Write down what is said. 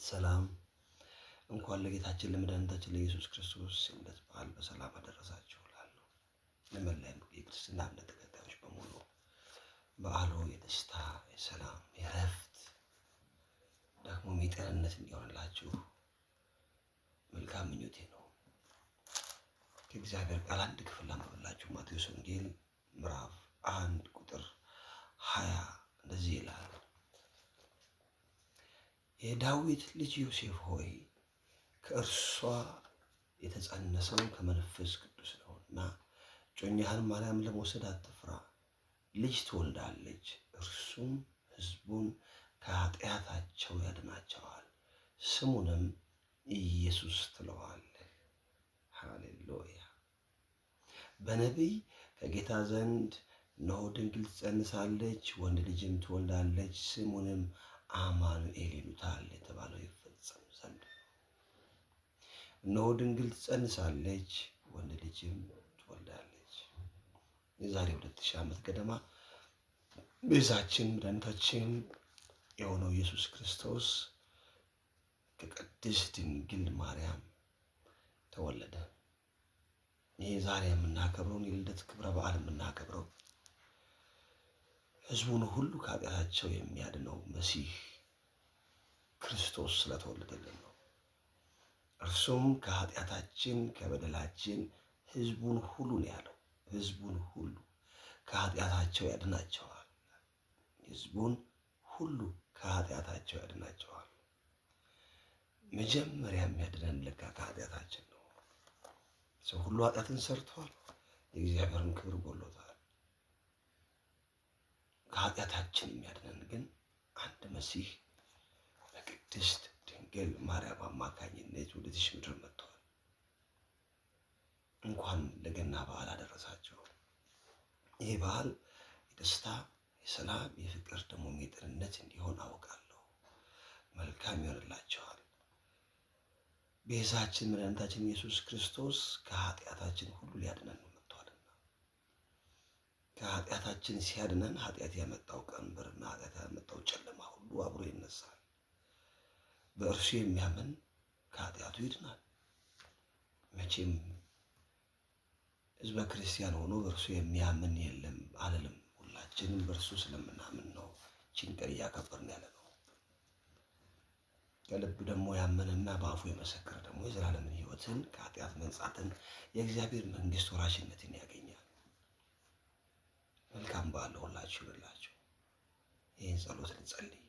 ሰላም። እንኳን ለጌታችን ለመድኃኒታችን ለኢየሱስ ክርስቶስ የልደት በዓል በሰላም አደረሳችሁ እላለሁ። ለመላ የክርስትና እምነት ተከታዮች በሙሉ በዓሉ የደስታ፣ የሰላም፣ የእረፍት ደግሞ የጤንነት እንዲሆንላችሁ መልካም ምኞቴ ነው። ከእግዚአብሔር ቃል አንድ ክፍል ላንብብላችሁ። ማቴዎስ ወንጌል ምዕራፍ 1 ቁጥር 20 እንደዚህ ይላል። የዳዊት ልጅ ዮሴፍ ሆይ፣ ከእርሷ የተጸነሰው ከመንፈስ ቅዱስ ነውና እጮኛህን ማርያም ለመውሰድ አትፍራ። ልጅ ትወልዳለች፣ እርሱም ሕዝቡን ከኃጢአታቸው ያድናቸዋል። ስሙንም ኢየሱስ ትለዋለህ። ሃሌሉያ። በነቢይ ከጌታ ዘንድ እነሆ ድንግል ትጸንሳለች፣ ወንድ ልጅም ትወልዳለች፣ ስሙንም አማኑኤል ይሉታል የተባለው ይፈጸም ዘንድ። እነሆ ድንግል ትጸንሳለች፣ ወንድ ልጅም ትወልዳለች። የዛሬ 2000 ዓመት ገደማ ቤዛችን መድኃኒታችን የሆነው ኢየሱስ ክርስቶስ ከቅድስት ድንግል ማርያም ተወለደ። ይህ ዛሬ የምናከብረውን የልደት ክብረ በዓል የምናከብረው ሕዝቡን ሁሉ ከኃጢአታቸው የሚያድነው መሲህ ክርስቶስ ስለተወለደልን ነው። እርሱም ከኃጢአታችን ከበደላችን ሕዝቡን ሁሉ ነው ያለው። ሕዝቡን ሁሉ ከኃጢአታቸው ያድናቸዋል። ሕዝቡን ሁሉ ከኃጢአታቸው ያድናቸዋል። መጀመሪያ የሚያድነን ለካ ከኃጢአታችን ነው። ሰው ሁሉ ኃጢአትን ሰርቷል፣ የእግዚአብሔርን ክብር ጎሎታል። ከኃጢአታችን የሚያድነን ግን አንድ መሲህ በቅድስት ድንግል ማርያም አማካኝነት ወደዚች ምድር መጥቷል። እንኳን ለገና በዓል አደረሳችሁ። ይህ በዓል የደስታ፣ የሰላም፣ የፍቅር ደግሞ የጤንነት እንዲሆን አውቃለሁ። መልካም ይሆንላቸዋል። ቤዛችን መድኃኒታችን ኢየሱስ ክርስቶስ ከኃጢአታችን ሁሉ ሊያድነን መጥቷልና ከኃጢአታችን ሲያድነን ኃጢአት ያመጣው ቀንበርና ኃጢአት ያመጣው ጨለማ ሁሉ አብሮ ይነሳል። በእርሱ የሚያምን ከኃጢአቱ ይድናል። መቼም ሕዝበ ክርስቲያን ሆኖ በእርሱ የሚያምን የለም አልልም። ሁላችንም በእርሱ ስለምናምን ነው ይህችን ቀን እያከበርን ያለ ነው። ከልብ ደግሞ ያመነና በአፉ የመሰከረ ደግሞ የዘላለምን ሕይወትን ከኃጢአት መንጻትን የእግዚአብሔር መንግሥት ወራሽነትን ያገኛል። መልካም በዓል ለሁላችሁ ይሁንላችሁ። ይህን ጸሎት ልንጸልይ።